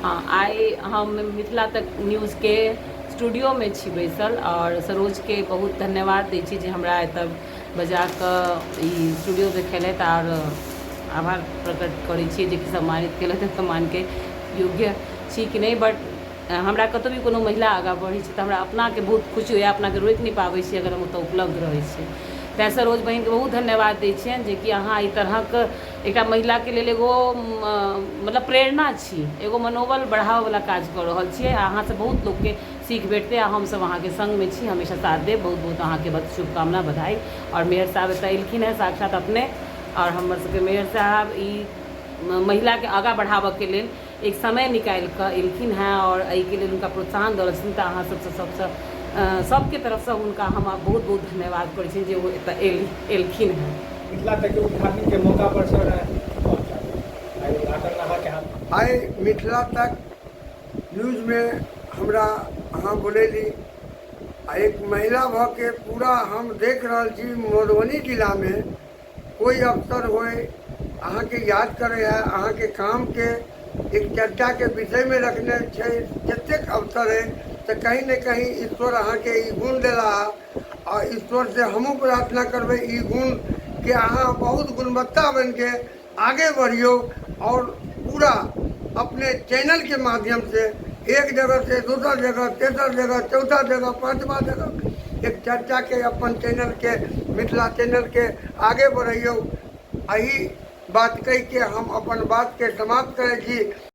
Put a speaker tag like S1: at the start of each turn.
S1: हँ, आइ हम मिथिला तक न्यूजके स्टूडियोमे छी बैसल आओर सरोजके बहुत धन्यवाद दै छी जे हमरा एतऽ बजा कऽ ई स्टूडियो देखेलथि आओर आभार प्रकट करै छी जेकि सम्मानित केलथि सम्मानके योग्य छी कि नहि, बट हमरा कतहु भी कोनो महिला आगाँ बढ़ै छै तऽ हमरा अपनाके बहुत खुशी होइए, अपनाके रोकि नहि पाबै छी अगर हम ओतऽ उपलब्ध रहै छी। तैँ सरोज बहिनके बहुत धन्यवाद दै छियनि जेकि अहाँ एहि तरहक एकटा महिलाके लेल एगो मतलब प्रेरणा छी, एगो मनोबल बढ़ाबऽवला काज कऽ रहल छियै आ अहाँसँ बहुत लोकके सीख भेटतै आ हमसभ अहाँके सङ्गमे छी, हमेशा साथ देब। बहुत बहुत अहाँके शुभकामना, बधाइ। आओर मेयर साहब एतऽ एलखिन हेँ साक्षात अपने, आओर हमर सबके मेयर साहब ई महिलाके आगाँ बढ़ाबऽके लेल एक समय निकालि कऽ एलखिन हेँ आओर एहिके लेल हुनका प्रोत्साहन दऽ रहल छथिन, तऽ अहाँ सबसँ सबसँ सबके तरफसँ हुनका हम बहुत बहुत धन्यवाद करै छियनि जे ओ एतऽ एलखिन हेँ।
S2: मिथिला तक के उद्घाटन के मौका पर सर की कहब चाहबै? आइ उद्घाटन अहाँ के हाथ।
S3: आइ मिथिला तक न्यूज मे हमरा अहाँ बोलेली आ एक महिला भऽ के पूरा हम देख रहल छी मधुबनी जिला मे कोइ अफसर होइ अहाँके याद करै है, अहाँके कामके एक चर्चाके विषयमे रखने छै जतेक अवसर अइ, तऽ कहीं ने कहीं ईश्वर अहाँके ई गुण देला हँ आ ईश्वरसँ हमहूँ प्रार्थना करबै ई गुणके अहाँ बहुत गुणवत्ता बनिके आगे बढ़ियौ आओर पूरा अपने चैनलके माध्यमसँ एक जगहसँ दोसर जगह, तेसर जगह, चौथा जगह, पाँचवा जगह एक चर्चाके अपन चैनलके मिथिला चैनलके आगे बढ़ैयौ। एहि बात कहिके हम अपन बातके समाप्त करै छी।